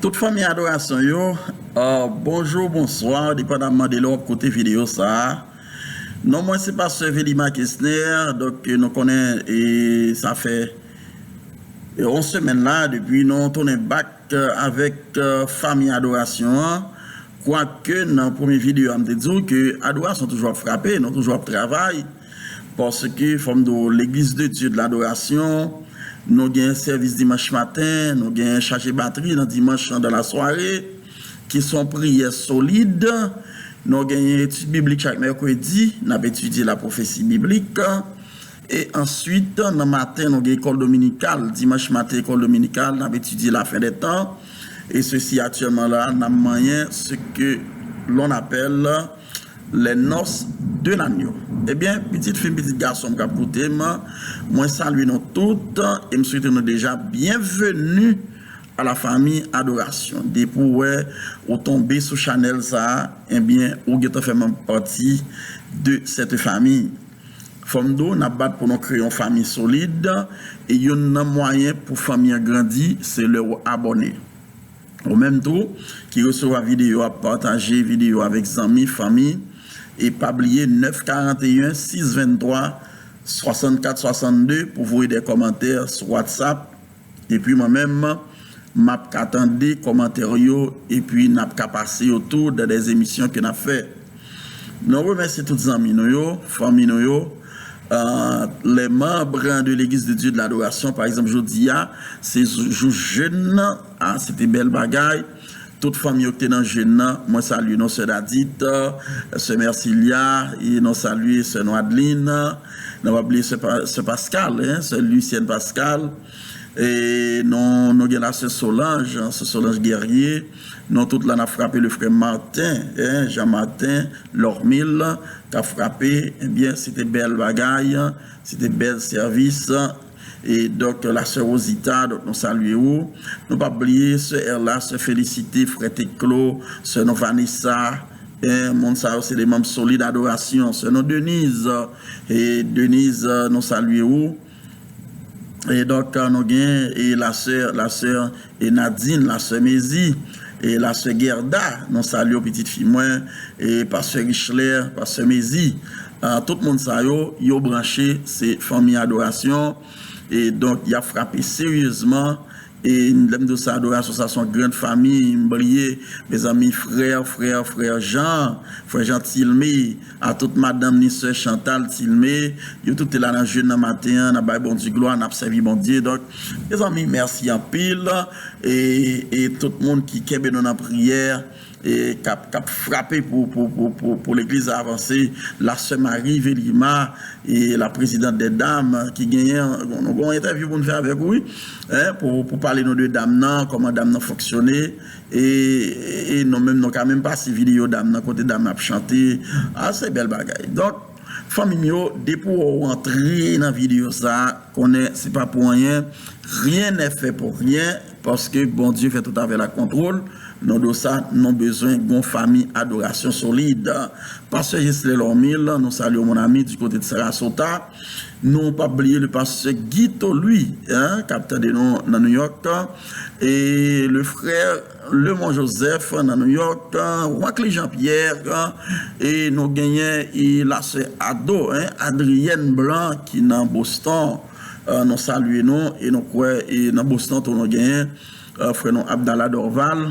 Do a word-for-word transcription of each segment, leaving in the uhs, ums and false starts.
Tout fanmi adorasyon yo, euh, bonjou, bonswa, depandaman de lè w ap koute videyo sa a. Non mwen se pastè Velima Kesner, donk nou konnen e sa fè yon semèn la depi nou tounen back euh, avèk euh, fanmi adorasyon an. Kwake nan premye videyo a m te di w ke adorasyon toujou ap frape, nou toujou ap travay. Paske fò m di w, Legliz de Dye de ladorasyon, nou gen sèvis dimanch maten, nou gen chaje batri nan dimanch nan lasware, ki se yon priyè solid. Nou genyen etid biblik chak mèkredi, n ap etidye lapwofesi biblik. E answit, nan maten, nou gen ekòl dominikal. Dimanch maten, ekòl dominikal, n ap etidye lafen dè tan. E sesi aktyèlman la, n ap manyen ce que l'on appelle les noces de l'agneau. Ebyen, pitit fi m, pitit gason m k ap koute m, mwen salye nou tout e m swete nou deja byenveni a la fanmi adorasyon. Depi w wè ou tonbe sou chanèl sa a, ebyen, ou gentan fè manm pati de cette famille. Fò m di w, n ap bat pou nou kreye yon fanmi solid, e youn nan mwayen pou fanmi an grandi, se lè w abòne. Ou menm tou, ki resevwa videyo a, pataje videyo avèk zanmi, fanmi, e pa bliye nèf karanteyen sis venntwa swasannkat swasannde pou voye de kòmantè sou WhatsApp. Epi mwen menm, m ap ka tande kòmantè yo, epi n ap ka pase yo tou dans des émissions ke n ap fè. Nou remèsye tout zanmi nou yo, fanmi nou yo, euh, les membres de l'Église de Dieu de l'Adoration. Pa egzanp, jodi a, se jou jèn nan, ah, se te bèl bagay. Tout fanmi yo ki te nan jèn nan, mwen salye nou, sè Dadit, sè Mercilia, e nou salye sè nou Adeline, nou pa bliye sè, sè Pascal, hein, sè Lucienne Pascal, e nou, nou gen la sè Solange, sè Solange Guerrier, nou tout la n ap frape le frè Martin, hein, Jean Martin, Lormil, k ap frape, ebyen, se te bèl bagay, se te bèl sèvis, E donk, la sè Rosita, donk nou salye ou. Nou pa bliye sè Erla, sè Felisite, frè Teklo, sè nou Vanessa. En, moun sa yo se de manm solid adorasyon. Sè nou Denise, e Denise, nou salye ou. E donk, nou gen e la sè, la sè e Nadine, la sè Mezi, e la sè Gerda, nou salye w pitit fi mwen, e pastè Richler, pastè Mezi. Ah, tout moun sa yo, yo branche, se fanmi adorasyon. E donk, y ap frape seryezman. E lè m di w sa, adorasyon sa se yon grann fanmi, m bliye, mezanmi, frè, frè, frè Jan, frè Jan Tilme, a tout madanm ni sè Chantal Tilme, yo tout te la nan jèn nan maten an, n ap bay Bondye glwa, n ap sèvi Bondye. Donk, mezanmi, mèsi anpil. E, e tout moun ki kenbe nou nan priyè, e k ap, k ap frape pou, pou, pou, pou, pou legliz la avanse, la sè Marie Velima, e la présidente des dames, ki genyen, nou gen yon entèvyou pou n fè avèk ou, wi, en, pou, pou pale nou de dam nan, kòman dam nan fonksyone, e, e nou menm, nou ka menm pase videyo dam nan, kote dam nan ap chante, a, se bèl bagay. Donk, fanmi m yo, depi w antre nan videyo sa, konnen se pa pou anyen, rien n'est fait pour rien, paske Bondye fè tout afè la kontwòl. Non do sa, nou bezwen gon fanmi adorasyon solid. Pastè Jesle Lòmil, nou salye w, mon ami, du côté de Sarasota. Nou pa bliye le pastè Guito Louis, en, k ap tande nou nan New York. E le frè Lemon Joseph nan New York, Wankly Jean Pierre, e nou genyen e la sè Ado, en, Adrienne Blanc ki nan Boston. Eh, nou salye nou e nou kwè e nan Boston tou nou genyen, eh, frè nou Abdallah Dorval.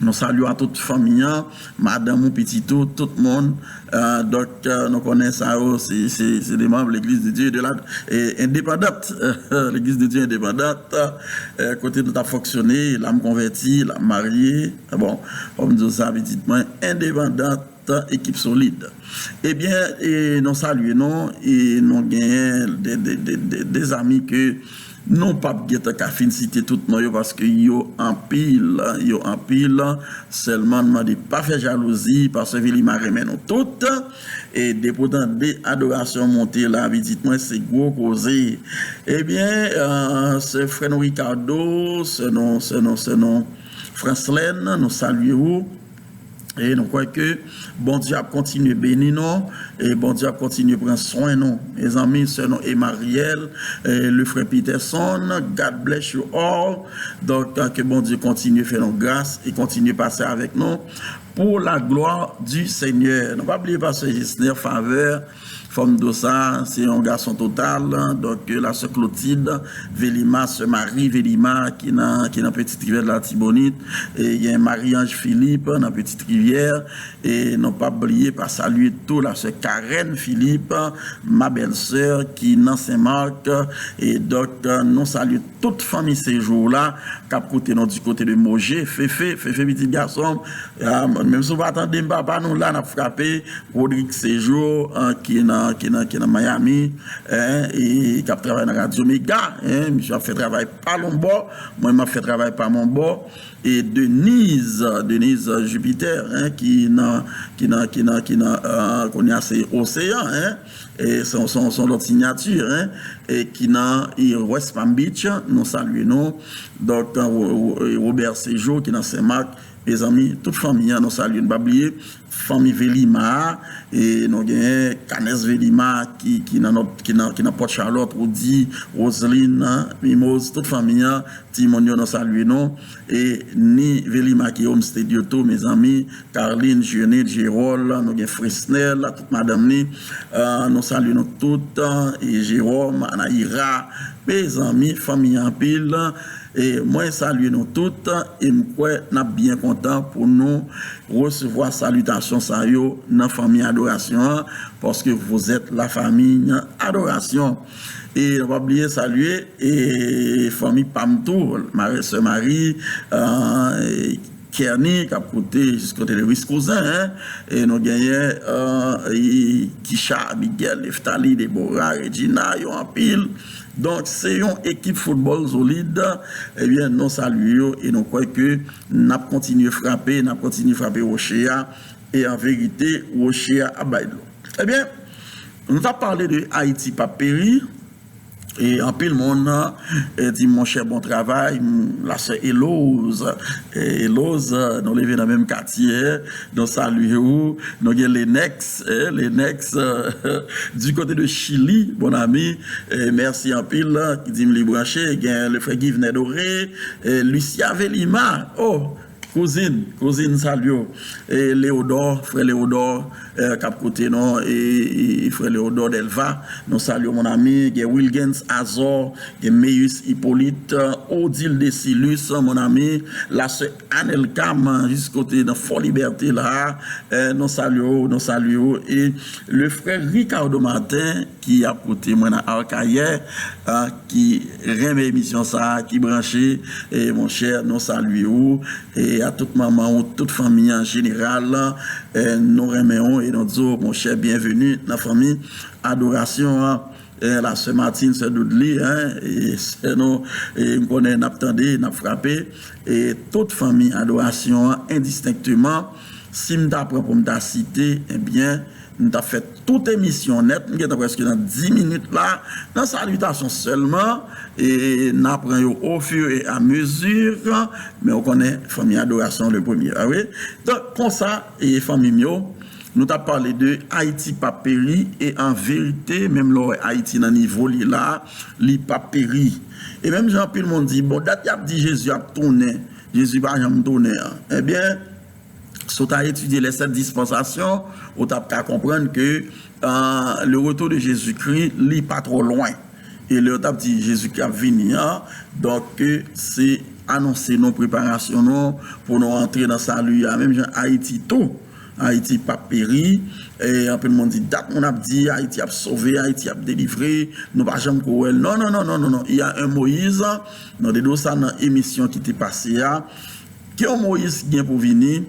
Nou salye a tout fanmi an, madanm ou, pitit ou, tout moun. Eh, donk, eh, nou konnen sa yo, se, se, se de manm Legliz de Dye de la, e, endepandant. Legliz de Dye endepandant, eh, kote nou t ap fonksyone, la m konvèti, la m marye. Bon, fò m di w sa, pitit mwen, endepandant, ekip solid. Ebyen, e, nou salye nou, e nou genyen de, de, de, de, de zami ke nou p ap gentan ka fin site tout non yo, paske yo anpil, yo anpil. Sèlman, n mande pa fè jalouzi, paske Velima renmen nou tout. E depi w tande adorasyon monte la, pitit mwen, se gwo koze. Ebyen, eh, sè frè nou Ricardo, sè nou, sè nou, sè nou Franslèn, nou salye ou. E nou kwè ke Bondye ap kontinye beni nou, e Bondye ap kontinye pran swen nou. Mezanmi, sè nou Emariel, e le frè Peterson, God bless you all. Donk, ke Bondye kontinye fè nou gras e kontinye pase avèk nou pour la gloire du Seigneur. Nou pa bliye pastè Jesner Favè, fò m di w sa, se yon gason total. Donk, la sè Clotilde Velima, sè Marie Velima, ki nan, ki nan Petite Rivière de l'Artibonite, e gen Marie-Ange Philippe nan Petite Rivière, e nou pa bliye pa salye tou la sè Karen Philippe, ma bèl sè ki nan Sen Mak, e donk, nou salye tout fanmi Sejou la k ap koute nou di kote de Moje, Fefe, Fefe pitit gason m, menm si w pa tande m papa, nou la, n ap frape, Rodrigue Sejour, ki nan, ki nan, ki nan Miami, e k ap travay nan Radyo Mega, misye ap fè travay pa l on bò, mwen m ap fè travay pa m on bò, e Denise, Denise Jupiter, ki nan, ki nan, ki nan, ki nan, kounye a se Oseyan, e se yon, se yon, se yon lòt sinyati, e ki nan West Palm Beach, nou salye nou. Donk, Robert Sejour ki nan Sen Mak, mezanmi, tout fanmi an, nou salye, nou pa bliye fanmi Velima a, e nou genyen Canès Velima ki, ki nan, ki nan, ki nan Port Charlotte, Roudy, Roseline, Mimoz, tout fanmi an, timoun yo, nou salye nou. E ni Velima ki Homestead yo tou, mezanmi, Carline, Junit, Gerol, nou gen Fresnel, tout madanm li, nou salye nou tout, e Jerome, Anaïra, mezanmi, fanmi an anpil. E mwen salye nou tout, e m kwè n ap byen kontan pou nou resevwa salitasyon sa yo nan fanmi adorasyon an, paske vous êtes la famille adoration. E nou pa bliye salye e fanmi pa m tou, sè Marie, Kerny, k ap koute jis kote Lewis Cousin, e nou genyen Kisha, Abigail, Neftali, Deborah, Regina, yo anpil. Donk, se yon ekip foutbòl solid. Ebyen, nou salye yo e nou kwè ke n ap kontinye frape, n ap kontinye frape woche a. E an verite, woche a ap bay dlo. Ebyen, nou t ap pale de Ayiti p ap peri. E anpil moun e di, monchè, bon travay, la sè Eloz. E Eloz, nou leve nan menm katye, nou salye ou. Nou gen Lenex, e, Lenex, du côté de Chili, mon ami. E mèsi anpil, ki di m li branche. Gen le frè Givner Doré, e Lucia Velima. Oh, kouzin, kouzin, salye w. E Leodò, frè Leodò, e, k ap koute nou, e, e, e frè Leodò Delva, nou salye w, mon ami. Gen Wilgens Azor, gen Meyus Hyppolite, Odile Desilus, mon ami. La sè Anelka, jis kote nan Fò Libète la, e, nou salye w, nou salye w. E le frè Ricardo Martin, ki ap koute mwen nan Akayè, a, ki renmen emisyon sa a, ki branche, e monchè, nou salye ou, e a tout manman ou, tout fanmi an jeneral, e nou renmen ou, e nou di w, monchè, byenveni nan fanmi adorasyon an. E la sè Martine, sè Doudly, en, e sè nou, e m konnen n ap tande, n ap frape, e tout fanmi adorasyon an, endistenkteman, si m ta pran pou m ta site, ebyen, m t ap fè tout emisyon nèt, m gentan prèske nan dis minit la, nan salitasyon sèlman, e n a pran yo au fur et à mesure, men ou konnen, fanmi adorasyon le premye, a wi. Donk, konsa, e fanmi m yo, nou t ap pale de Ayiti p ap peri, e an verite, menm lè w wè Ayiti nan nivo li ye la, li p ap peri. E menm jan anpil moun di, bon, dat y ap di Jezi ap tounen, Jezi pa janm tounen an. Ebyen, si w ta etidye les sept dispensations, ou t ap ka konprann ke, euh, le retour de Jésus-Christ, li pa twò lwen. E lè yo t ap di Jezikri ap vini an, donk, se anonse nou preparasyon nou pou nou antre nan sali a, menm jan Ayiti tou. Ayiti p ap peri. E anpil moun di, dat moun ap di, Ayiti ap sove, Ayiti ap delivre, nou pa janm ko wè l. Non, non, non, non, non, non. Il y a un Moïse, nou te di w sa nan emisyon ki te pase a. Gen yon Moyiz ki gen pou vini,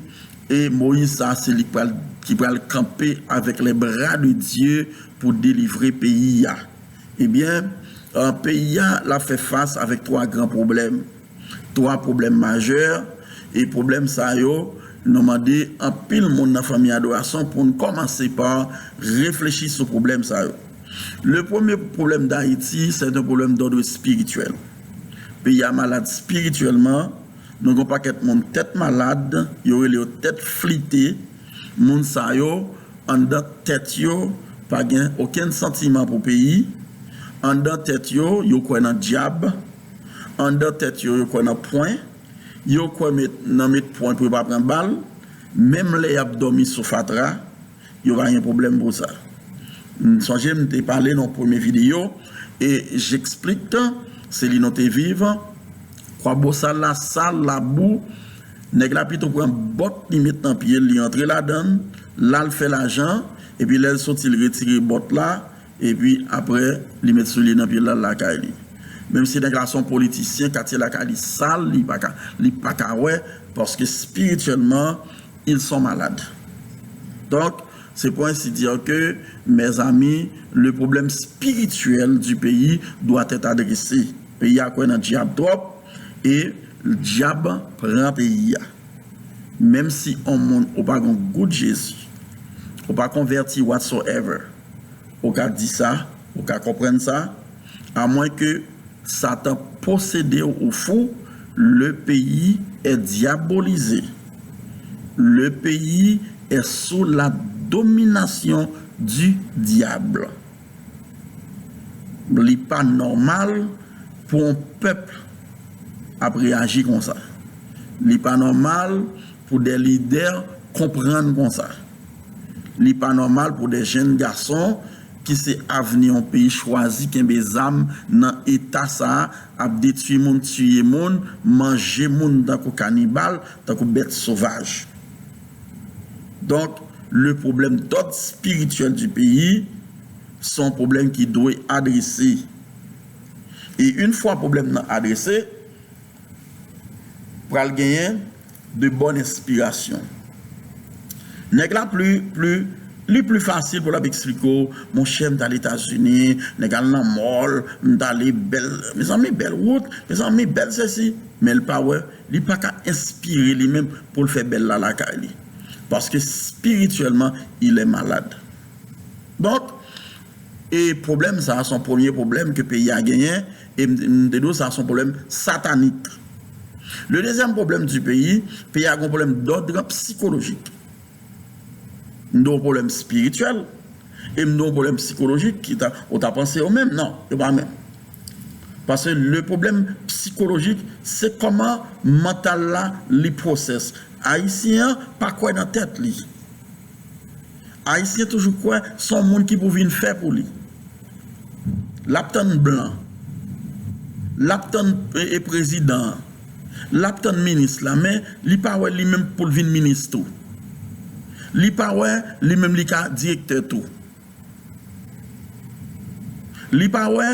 e Moyiz sa, se li k pral, ki pral kanpe avec les bras de Dieu pou delivre peyi a. Ebyen, euh, peyi a, l ap fè fas avèk twa gran pwoblèm. Twa pwoblèm majè, e pwoblèm sa yo, nou mande anpil moun nan fanmi adorasyon pou n kòmanse pa reflechi sou pwoblèm sa yo. Le premier problème d'Haïti, c'est un problème d'ordre spirituel. Peyi a malad espirityèlman, Nou gen yon pakèt moun tèt malad, yo rele yo tèt flite. Moun sa yo, anndan tèt yo, pa gen okenn santiman pou peyi. Anndan tèt yo, yo kwè nan dyab. Anndan tèt yo, yo kwè nan pwen. Yo kwè met, nan met pwen pou yo pa pran bal. Menm lè y ap dòmi sou fatra, yo pa gen pwoblèm pou sa. M sonje m te pale nan premye videyo, e j'explique, se li nou te viv. Kwabosal la sal, labou, nèg la pito pran bòt li met nan pye l, li antre ladan l, l al fè lajan, epi lè l soti, l retire bòt la, epi apre, li met soulye nan pye l, l al lakay li. Menm si nèg la se yon politisyen, katye lakay li sal, li pa ka, li pa ka wè, paske espirityèlman, ils sont malades. Donc, c'est pour ainsi dire que, mes amis, le problème spirituel du pays doit être adressé. Peyi a kwè nan dyab twòp, e dyab pran peyi a. Menm si yon moun ou pa gon gout Jezi, ou pa konvèti whatsoever, ou ka di sa, ou ka konprann sa, amwen ke Satan posede ou fou, le pays est diabolisé. Le pays est sous la domination du diable. Li pa nòmal pou yon pèp ap reyaji konsa. Li pa nòmal pou de lidè konprann konsa. Li pa nòmal pou de jèn gason ki se avni yon peyi chwazi kenbe zam nan eta sa a, ap detwi moun, tiye moun, manje moun tankou kanibal, tankou bèt sovaj. Donc, le problème d'ordre spirituel du pays, se yon pwoblèm ki dwe adrese. E yon fwa pwoblèm nan adrese, pral genyen de bòn enspirasyon. Nèg la pli, pli, li pli fasil pou l ap eksplike w, monchè, m t al Etazini, nèg al nan mall, m t ale bèl, mezanmi, bèl wout, mezanmi, bèl sesi. Men l pa wè, li pa ka enspire li menm pou l fè bèl la lakay li. Paske espirityèlman, il est malade. Donk, e pwoblèm sa a, se yon premye pwoblèm ke peyi a genyen, e m, m te di w sa, se yon pwoblèm satanik. Le deuxième problème du pays, peyi a gen yon pwoblèm d'ordre psychologique. M di w pwoblèm espirityèl, e m di w pwoblèm sikolojik, ki ta, ou ta panse yo menm, non, yo pa menm. Paske le pwoblèm sikolojik, se kòman mantal la, li pwosès. Ayisyen an pa kwè nan tèt li. Ayisyen toujou kwè se yon moun ki pou vin fè pou li. L ap tann blan. L ap tann, e, e, prezidan an. L ap tann minis la, men li pa wè li menm pou l vin minis tou. Li pa wè li menm li ka direktè tou. Li pa wè,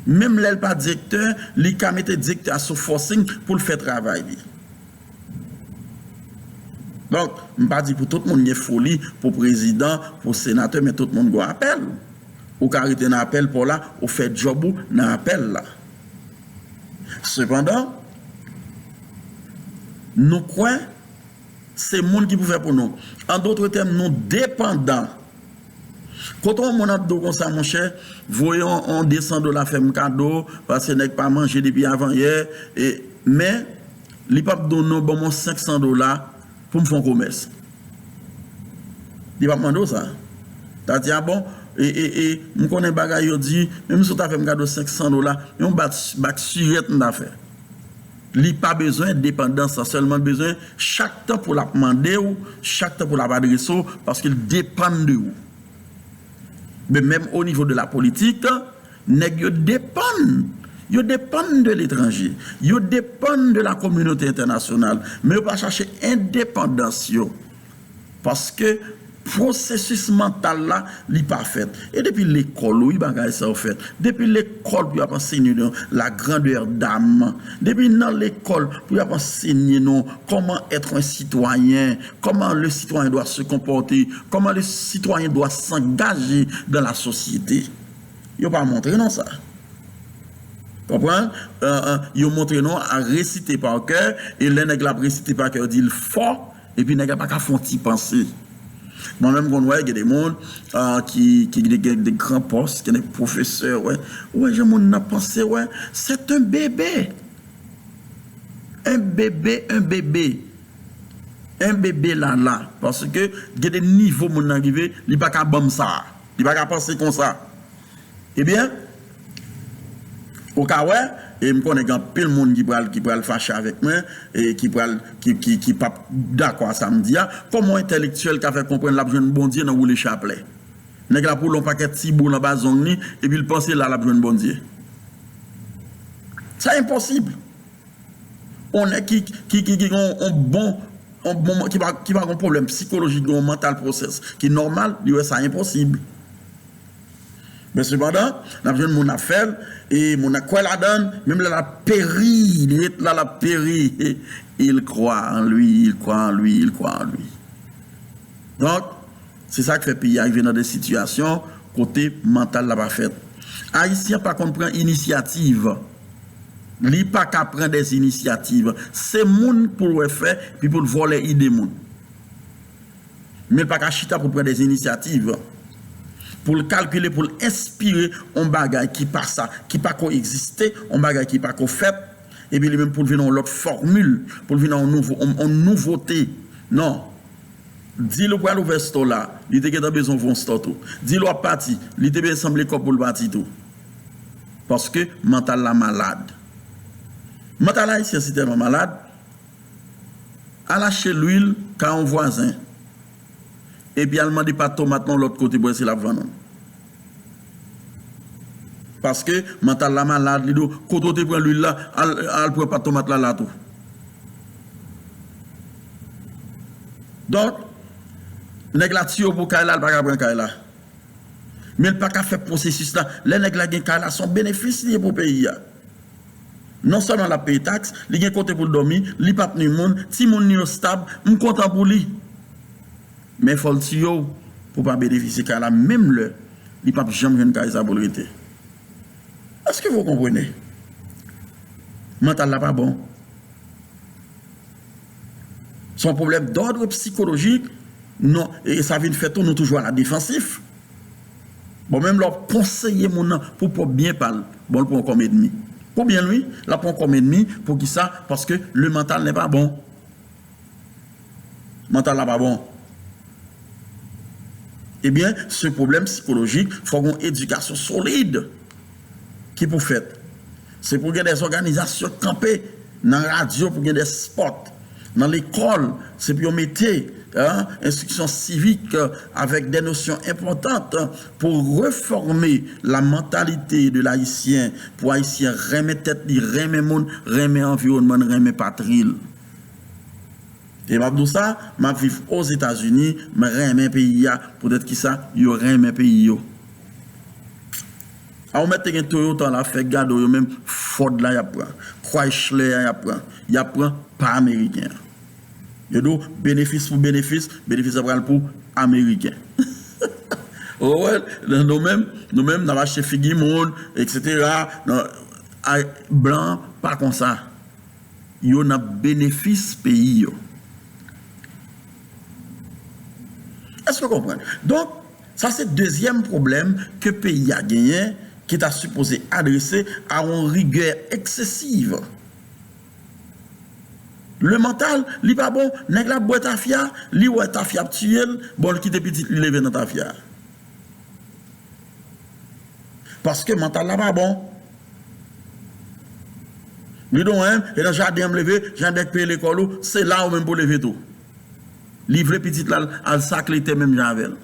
menm lè l pa direktè, li ka mete direktè a sou forcing pou l fè travay li. Donk, m pa di pou tout moun gen foli pou prezidan, pou senatè, men tout moun gen apèl. Ou ka rete nan apèl pa w la, ou fè djòb ou nan apèl la. Sepandan, nou kwè se moun ki pou fè pou nou. An dotre tèm, nou depandan. Kote yon moun ap di w konsa, monchè, voye yon, yon de san dola fè m kado, paske nèg pa manje depi avanyè, e, men, li p ap di w non, ban m yon senk san dola pou m fè yon komès. Li p ap mande w sa. T a di, a bon, e, e, e, m konnen bagay yo di, menm si w ta fè m kado senk san dola, yon bak, bak sirèt m ta fè. Li pa bezwen depandans lan, sèlman l bezwen chak tan pou l ap mande w, chak tan pou l ap adrese w, paske l depann de ou. Men menm o nivo de la politik, nèg yo depann. Yo depann de letranje. Yo depann de la kominote entènasyonal. Men yo pa chache endepandans yo. Paske pwosesis mantal la, li pa fèt. E depi lekòl, wi, bagay sa yo fèt. Depi lekòl pou y ap ansenye nou la grandeur d'âme. Depi nan lekòl pou y ap ansenye nou comment être un citoyen, comment le citoyen doit se comporter, comment le citoyen doit s'engager dans la société. Yo pa montre nou sa. Konprann? Euh, euh, yo montre nou a resite pa kè, e lè nèg la ap resite pa kè, yo di l fò, epi nèg la pa ka fè yon ti panse. Mwen menm konn wè gen de moun, euh, ki, ki gen de, de gran pòs, gen de pwofesè, wè. Ou wè jan moun nan panse, wè, c'est un bébé. Un bébé, un bébé. Un bébé lala. Paske gen de nivo moun nan rive, li pa ka ban m sa. Li pa ka panse konsa. Ebyen, ou ka wè, e m konnen gen anpil moun ki pral, ki pral fache avèk mwen, e ki pral, ki, ki, ki p ap dakò a sa m di a. Kòman yon entèlektyèl ka fè konprann l ap jwenn Bondye nan woule chaplè? Nèg la pou l yon pakèt ti boul anba zong li, epi l panse la l ap jwenn Bondye. Sa enposib. On nèg ki, ki, ki, ki gen on, on bon, on bon, ki pa, ki pa gen pwoblèm sikolojik, gen on mental process ki nòmal, li wè sa enposib. Men sepandan, n ap jwenn moun ap fè l, e moun nan kwè ladan l, menm lè l ap peri, li ret la, l ap peri. Il croit en lui, il croit en lui, il croit en lui. Donk, se sa k fè peyi a rive nan de sitiyasyon kote mantal la pa fèt. Ayisyen pa konn pran inisyativ. Li pa ka pran de inisyativ. Se moun pou l wè fè, epi pou l vòlè ide moun. Men l pa ka chita pou l pran de inisyativ. Pou l kalkile, pou l enspire on bagay ki pa sa, ki pa ko egziste, on bagay ki pa ko fèt, epi li menm pou l vin yon lòt fòmil, pou l vin yon nouvo, yon, yon nouvote. Non. Di l ou pral ouvè store la, li te gentan bezwen ouvè yon store tou. Di l w ap pati, li te bezwen sanble kòb pou l pati tou. Paske mantal la malad. Mantal ayisyen si tèlman malad, al achte lwil kay yon vwazen, epi al mande pat tomat nan yon lòt kote pou wè si l ap vann ou. Paske mantal la malad, li di w, kote w te pran lwil la, al, al pran pat tomat la la tou. Donk, nèg la tiye w pou kay la, l pa ka pran kay la. Men l pa ka fè pwosesis la. Lè nèg la gen kay la, se yon benefis li ye pou peyi a. Non sèlman l ap peye taks, li gen kote pou l dòmi, li p ap nwi moun, timoun li yo stab, m kontan pou li. Men fò l tiye w pou w pa benefisye kay la, menm lè li p ap janm jwenn kay sa pou l rete. Èske vous comprenez? Mantal la pa bon. Se yon pwoblèm d'ordre psychologique, non, e sa vin fè tou, nou toujou à la défensive. Bon, menm lè w ap konseye moun nan pou pwòp byen pa l, bon, l pran w kòm ènmi. Pou byen l, wi, l ap pran w kòm ènmi. Poukisa? Paske le mental n'est pas bon. Mantal la pa bon. Ebyen, se pwoblèm sikolojik, fòk yon edikasyon solid ki pou fèt. Se pou gen de òganizasyon kanpe nan radyo, pou gen de spot. Nan lekòl, se pou yo mete, en, enstriksyon sivik, eh, avèk de nosyon enpòtan pou refòme la mentalité de l'Haïtien, pou Ayisyen renmen tèt li, renmen moun, renmen anviwònman, renmen patri l. E m ap di w sa, m ap viv Ozetazini, m renmen peyi a, poutèt kisa yo renmen peyi yo. A ou mèt te gen Toyota la, fè gade w, yo menm Ford la y ap pran, Chrysler a y ap pran, y ap pran pa ameriken an. Yo di w benefis pou benefis, benefis la pral pou ameriken. Ou wè, nou menm, nou menm, n ap achte figi moun, etsetera. Non, a, blan pa konsa. Yo nan benefis peyi yo. Èske w konprann? Donk, sa se dezyèm pwoblèm ke peyi a genyen, ki ta sipoze adrese a yon rigè eksesiv. Le mental, li pa bon. Nèg la ap bwè tafya, li wè tafya ap tiye l, bon, li kite pitit li leve nan tafya. Paske mantal la pa bon. Li di w, en, e nan jaden an m leve, jan nèg peye lekòl ou, se la ou menm pou leve tou. Li vle pitit la al, al sakle tè menm jan avè l.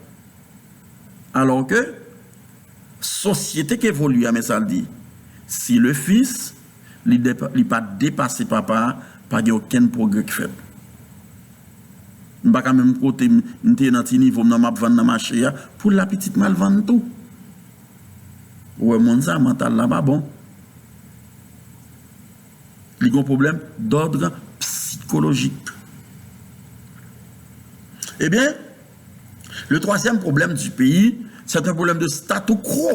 Alò ke, sosyete k evolye a, men sa l di, si le fils, li depa-, li pa depase papa a, pa gen okenn pwogrè k fèt. M pa ka menm kote m, m te ye nan ti nivo m nan, m ap vann nan mache a, pou la pitit m al vann tou. Ou wè moun sa, mantal la pa bon. Li gen yon pwoblèm d'ordre psychologique. Ebyen, le troisième problème du pays, c'est un problème de statu quo.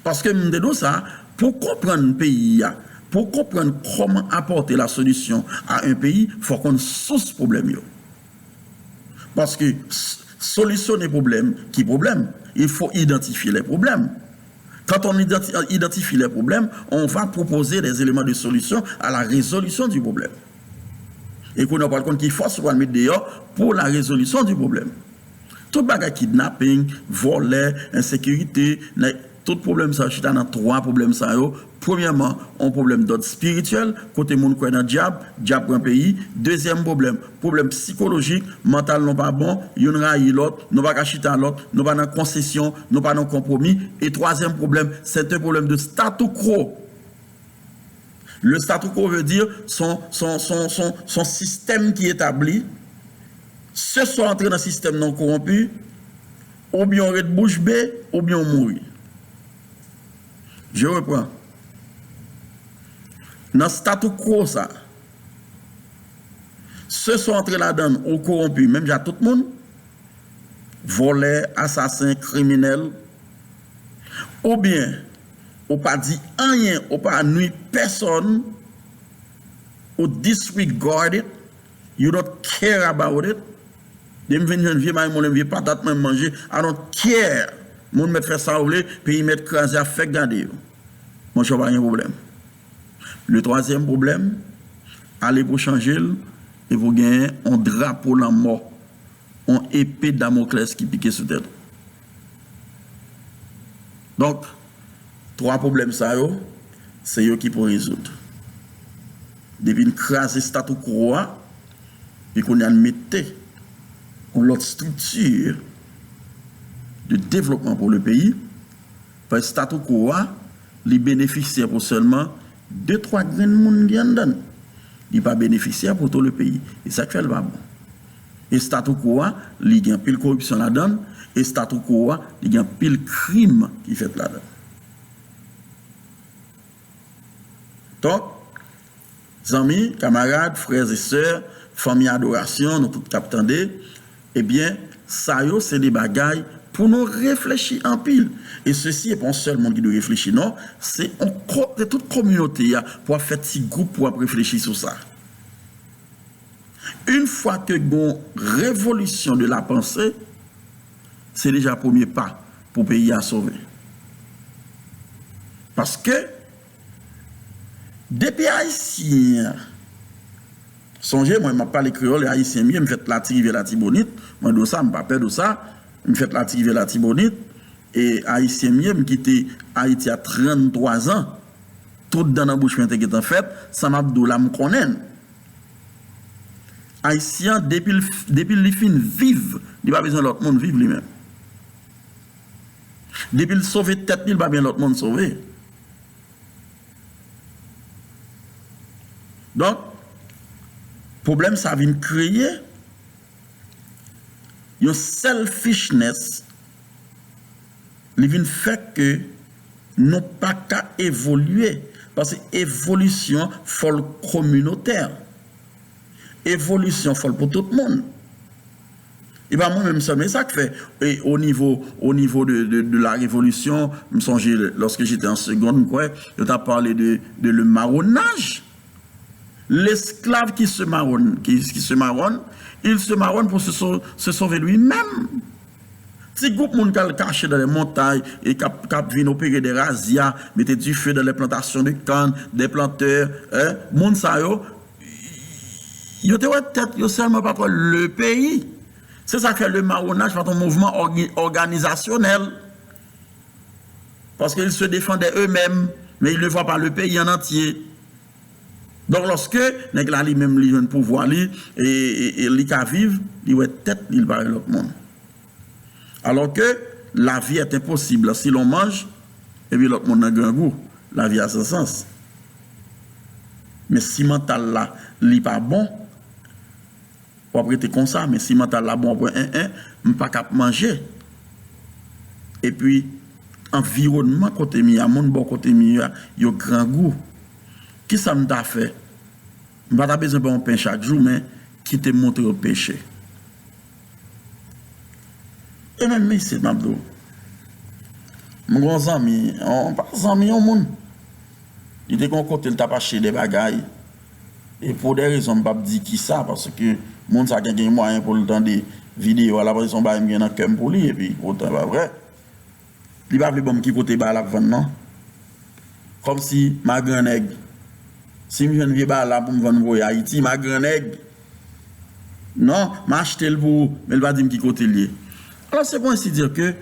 Paske m te di w sa, pou konprann peyi a, pou konprann kòman apòte la solisyon a un pays, fò w konn sous pwoblèm yo. Paske s-, solutionner problème, ki pwoblèm? Il faut identifier les problèmes. Quand on identi- identifie les problèmes, on va proposer des éléments de solution à la résolution du problème. E kounye a w pral konn ki fòs ou pral met deyò pour la résolution du problème. Tout bagay, kidnaping, vòlè, ensekirite, nèg, tout pwoblèm sa yo chita nan twa pwoblèm sa yo. Premyèman, yon pwoblèm dòd espirityèl, kote moun kwè nan dyab, dyab pran peyi. Dezyèm pwoblèm, pwoblèm sikolojik, mantal nou pa bon, youn rayi lòt, nou pa ka chita lòt, nou pa nan konsesyon, nou pa nan konpwomi. E twazyèm pwoblèm, c'est un problème de statu quo. Le statu quo veut dire son, son, son, son, son sistèm ki etabli. Se swa w antre nan sistèm nan w kowonpi, oubyen w ret bouch be, oubyen w mouri. Je reprends. Nan statu quo sa, se swa w antre ladan l, ou kowonpi, menm jan ak tout moun, vòlè, asasen, kriminèl, oubyen ou pa di anyen, ou pa nwi pèsòn, ou disregard it, you don't care about it. Depi m vin jwenn vye mayi moulen, vye patat mwen m manje, I don't care. Moun mèt fè sa yo vle, peyi mèt kraze, ap fèk gade yo. Monchè, w pa gen pwoblèm. Le twazyèm pwoblèm, ale pou chanje l, e pou genyen yon drapo lanmò, yon epe Damoklès ki pike sou tèt ou. Donk, twa pwoblèm sa yo, se yo ki pou rezoud. Depi n kraze statu quo a, e kounye a n mete yon lòt estrikti de devlopman pou le peyi, paske statu quo a, li benefisye pou sèlman de twa grenn moun ki anndan l. Li pa benefisye pou tou le peyi. E sa k fè l pa bon. E statu quo a, li gen anpil koripsyon ladan l, e statu quo a, li gen anpil krim ki fèt ladan l. Donk, zanmi, kamarad, frè e sè, fanmi adorasyon, nou tout k ap tande, ebyen, sa yo se de bagay pou nou reflechi anpil. E sesi, e pa yon sèl moun ki dwe reflechi, non, se yon ko-, se tout kominote a pou ap fè ti gwoup pou ap reflechi sou sa. Yon fwa ke gon revolisyon de la panse, se deja premye pa pou peyi a sove. Paske, depi Ayisyen an, sonje, mwen, m ap pale kreyòl, e Ayisyen m ye, m fèt Lati Rivyè Latibonit, mwen di w sa, m pa pè de w sa, m fèt Lati Rivyè Latibonit, e Ayisyen m ye, m kite Ayiti a tranntwa zan, tout dan nan bouch mwen te gentan fèt, sa m ap di w la, m konnen l. Ayisyen an, depi l, depi li fin viv, li pa bezwen lòt moun viv li menm. Depi l sove tèt li, li pa bezwen lòt moun sove. Donk, pwoblèm sa vin kreye yon selfishness, li vin fè ke nou pa ka evolye. Paske evolisyon fò l kominotè. Evolisyon fò l pou tout moun. E pa mwen menm sèlman. E sa k fè, e, o nivo, o nivo de, de, de la revolisyon, m sonje, lorsque j'étais en seconde, m kwè, yo t ap pale de, de le marronnage. L'esclave qui se marronne, qui, qui se marronne, il se marronne pour se sau-, se sauver lui-même. Ti gwoup moun k al kache dans les montagnes e k ap, k ap vin opere de razya, mete dife dans les plantations de canne, des planteurs, hein, moun sa yo, yo te wè tèt yo sèlman, pa t wè le peyi. Se sa k fè le marronnage pa t yon mouvman ògi-, òganizasyonèl. Parce qu'ils se défendaient eux-mêmes, mais ils ne voient pas le pays en entier. Donk, lòske nèg la li menm li jwenn pouvwa li, e, e, e li ka viv, li wè tèt li, li pa wè lòt moun. Alors que la vie est impossible si l'on mange, epi lòt moun nan grangou, lavi a san sans. Men si mantal la, li pa bon, w ap rete konsa, men si mantal la bon, w ap wè, en, en, m pa ka ap manje. Epi, anviwònman kote m ye a, moun bò kote m ye a, yo grangou. Kisa m ta fè? M pa ta bezwen pran yon pen chak jou, men kite m montre yo peche. E menm isit, m ap di w, m gen yon zanmi, yon, pa zanmi, yon moun. Li te gen yon kote l t ap achte de bagay. E pou de rezon, m p ap di kisa, paske moun sa gen, gen mwayen pou l tande videyo a, l ap panse se yon bagay m gen nan kè m pou li, epi poutan, e pa vre. Li pa vle ban m ki kote ba l ap vann non. Kòmsi m a grannèg. Si m jwenn vye ba la pou m vann voye Ayiti, m a grannèg. Non, m a achte l pou ou, men l pa di m ki kote l ye. Alors, c'est pour ainsi dire que, euh,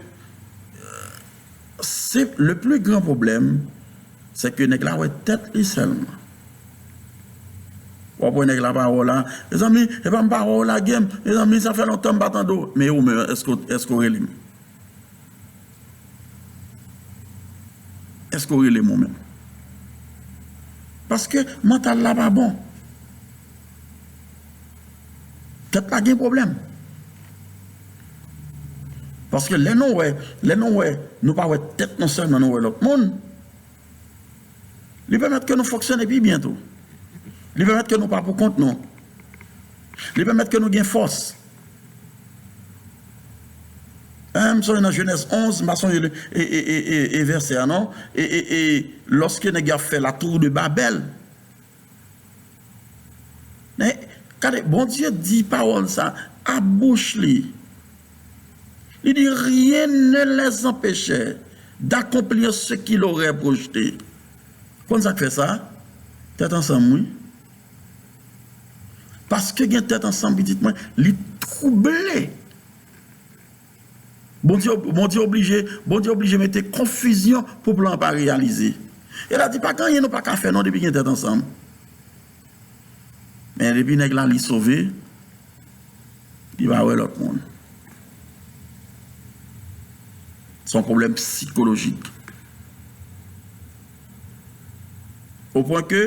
c'est le plus grand problème, c'est que nèg la wè tèt li sèlman. W ap wè nèg la pa wè w la. Mezanmi, e pa m pa wè w lage m. Mezanmi, sa fè lontan m pa tande w. Men ou menm, èske, èske w rele m? Èske w rele m ou menm? Paske mantal la pa bon. Tèt la gen pwoblèm. Paske lè nou wè, lè nou wè, nou pa wè tèt nou sèlman, nou wè lòt moun. Li pèmèt ke nou fonksyone pi byen tou. Li pèmèt ke nou pa pou kont nou. Li pèmèt ke nou gen fòs. Hein, m sonje nan Jenèz onz, m pa sonje le, e, e, e, e, e vèsè a, non? E, e, e, lòske nèg yo ap fè la tour de Babèl. Men, gade, Bondye di pawòl sa a bouch li. Li di, rien ne les empêchait d'accomplir ce qu'il aurait projeté. Konn sa k fè sa? Tèt ansanm, wi. Paske gen tèt ansanm, pitit mwen, li twouble. Bondye, Bondye oblije, Bondye oblije mete konfizyon pou plan an pa reyalize. E la di, pa gen anyen nou pa ka fè non depi gen tèt ansanm. Men depi nèg la li sove, li pa wè lòt moun. Se yon pwoblèm sikolojik. O pwen ke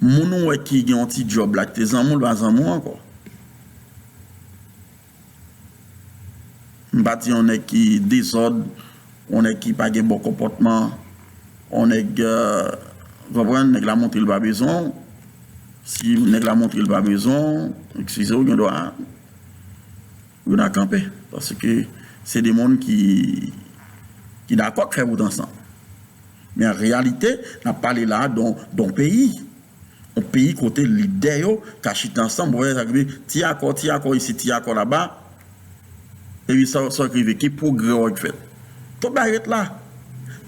moun ou wè ki gen yon ti djòb la, ki te zanmi w, l pa zanmi w ankò. M pa di yon nèg ki dezòd, yon nèg ki pa gen bon konpòtman, yon nèg, euh, konprann, nèg la montre l pa bezwen w. Si nèg la montre l pa bezwen w, eskize w, gen dwa, ou na kanpe. Paske se de moun ki, ki dakò k fè wout ansanm. Men an reyalite, n ap pale la a don, don peyi. Yon peyi kote lidè yo ka chita ansanm, pou wè sa k rive, ti akò, ti akò isit, ti akò laba, epi sa, sa k rive, ki pwogrè w ap fèt. Tout bagay ret la.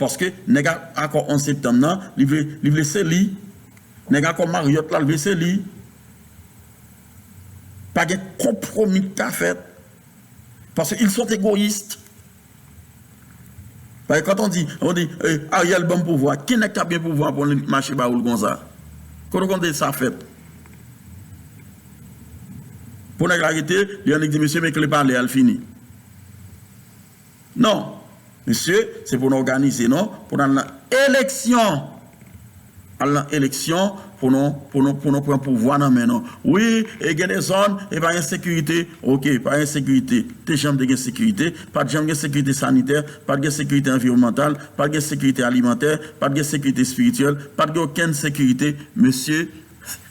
Paske nèg a, akò onz septanm nan, li vle, li vle se li. Nèg akò Marriott la, li vle se li. Pa gen konpwomi ki ka fèt. Paske ils sont égoïstes. Paske quand on dit, on dit, eh, Ariel ban m pouvwa, ki nèg k ap gen pouvwa pou l mache ba ou l konsa? Kote w konn sa fèt? Pou nèg la rete, li annik di, mesye, men kle palè a, l fini. Non. Mesye, se pou nou òganize nou, pou nou al nan eleksyon. Al nan eleksyon pou nou, pou nou, pou nou pran pouvwa nan men nou. Wi, e gen de zòn, e pa gen sekirite. Oke, pa gen sekirite. Te janm te gen sekirite. Pa t janm gen sekirite sanitè, pa t gen sekirite anviwònmantal, pa t gen sekirite alimantè, pa t gen sekirite espirityèl, pa t gen okenn sekirite. Mesye,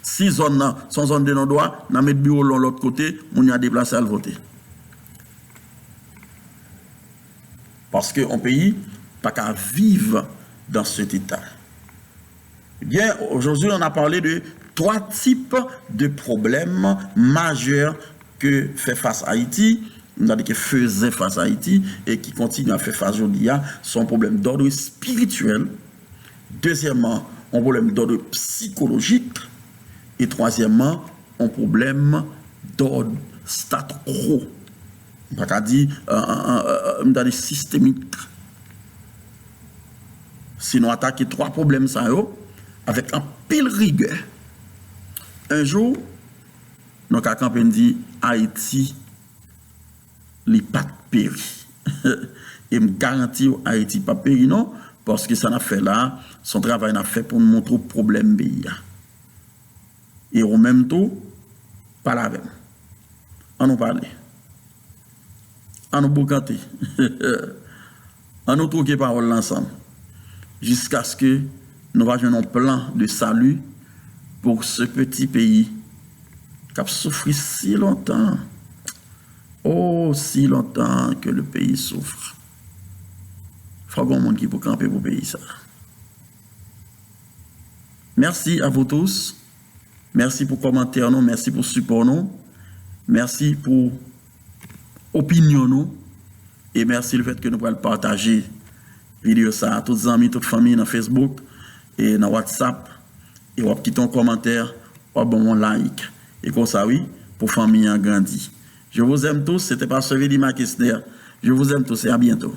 si zòn nan se yon zòn de non dwa, n a met biwo l yon lòt kote, moun yo a deplase al vote. Paske yon peyi pa ka viv dans cet état. Bien, aujourd'hui, on a parlé de trois types de problèmes majeurs que fait face Haïti, c'est-à-dire que faisait face Haïti et qui continue à faire face aujourd'hui, hein. C'est un problème d'ordre spirituel. Deuxièmement, un problème d'ordre psychologique. Et troisièmement, yon pwoblèm dòd stat quo. M pa ka di, euh, euh, euh, euh, m ta di sistemik. Si nou atake twa pwoblèm sa yo avèk anpil rigè, yon jou, nou ka kanpe n di Ayiti, li p ap peri. E m garanti w, Ayiti p ap peri non, paske sa n ap fè la a, se yon travay n ap fè pou n montre w pwoblèm peyi a. E ou menm tou, pale avè m. An nou pale. An nou boukante. An nou twoke pawòl la ansanm. Jiskaske nou va jwenn yon plan de salut pour ce petit pays k ap soufri si lontan. Oh, si lontan que le pays souffre. Fòk gen yon moun ki pou kanpe pou peyi sa. Merci à vous tous. Mèsi pou kòmantè nou, mèsi pou sipò nou, mèsi pou opinyon nou, e mèsi lefèt ke nou pral pataje videyo sa a, tout zanmi, tout fanmi nan Facebook e nan WhatsApp. E w ap kite yon kòmantè, w ap ban m yon like. E konsa, wi, pou fanmi an grandi. Je vous aime tous, c'était Pasteur Vili Marc Esner. Je vous aime tous et à bientôt.